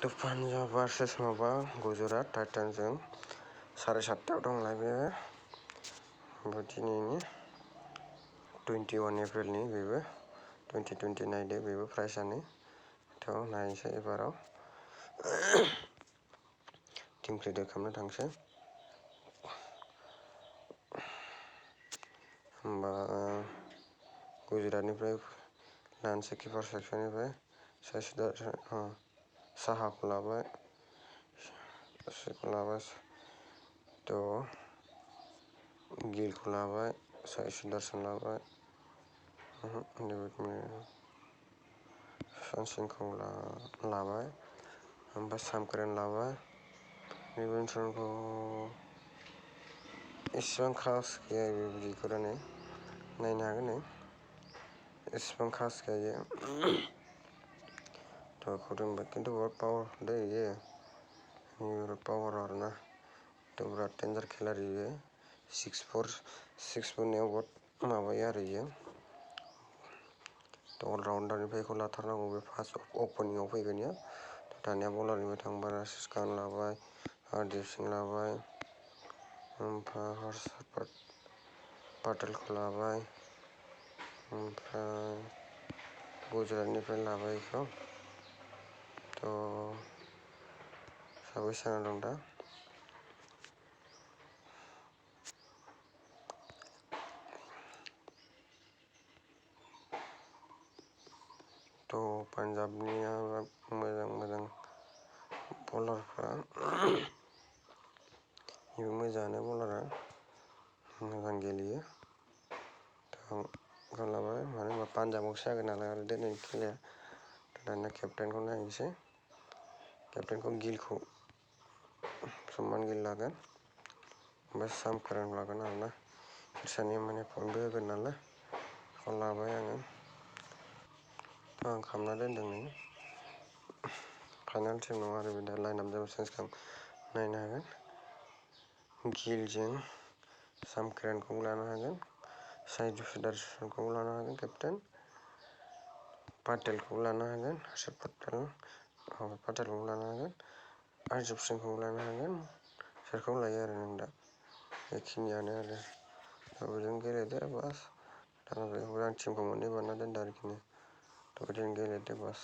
Punjab versus माबा गुजरात टाइटान्सजों 7:30 दंलाय बे दिनैनि 21 एप्रिलनि बेबो 2020 नायदो बेबो प्राइसआनो थ' नायनोसै एबाराव टिम क्रेडिट खालामनो थांसै होमबा गुजरातनिफ्राय लानोसै किपार सेक्सननिफ्राय साहाखौ लाबाय थ' गिलखौ लाबाय सुदर्शन लाबाय सनसिंखौ लाबाय ओमफ्राय सामकरन लाबाय रिबनसनखौ एसेबां खास गैया बिदिखौनो नायनो हागोन एसेबां खास गैया थ' दोनबाय खिन्थु बिराद पावार दै इयो बिराद पावार आरोना थ' बिराद डेन्जार खेलारि इयो 6'4" बुनायाव बहुद माबायो आरो इयो थ' अलराउन्डारनिफ्राय बेखौ लाथारनांगौ बे फार्स्ट अपेनिंआव फैगोन इयो दानिया बलारनिफ्राय थांबा राशिद खान लाबाय हरदीप सिं लाबाय ओमफ्राय हर्षद पटेलखौ लाबाय ओमफ्राय गुजरातनिफ्राय लाबाय बेखौ थ' साबैसे जाना दं दा थ' पान्जाबनिया मोजां बलारफ्रा बेबो मोजाङानो बलारा मोजां गेलेयो थ' लाबाय मानो होनबा पान्जाबावसो जागोन नालाय आरो दिनैनि खेलाया दानिया केप्टेनखौ नायनोसै केप्टेनखौ गिलखौ सुमन गिल लागोन ओमफ्राय सामकरन लागोन आरोना बिसोरनि माने पइन्टबो होगोन नालाय बेखौ लाबाय आङो आं खालामना दोनदों नै फाइनाल टिम नङा आरो बे दा लाइनआप जाबा चेन्ज नायनो हागोन गिलजों सामकरनखौ लानो हागोन सुदर्शनखौ लानो हागोन केप्टेन पटेलखौ लानो हागोन हर्षद पटेलखौ लानो हागोन हरदीप सिंखौ लानो हागोन सोरखौ लायो आरो नों दा बेखिनियानो आरो बेजों गेलेदो बास आं टिमखौ मोननै बानायना दोनदो आरोखि थ' बिदिनो गेलेदो बास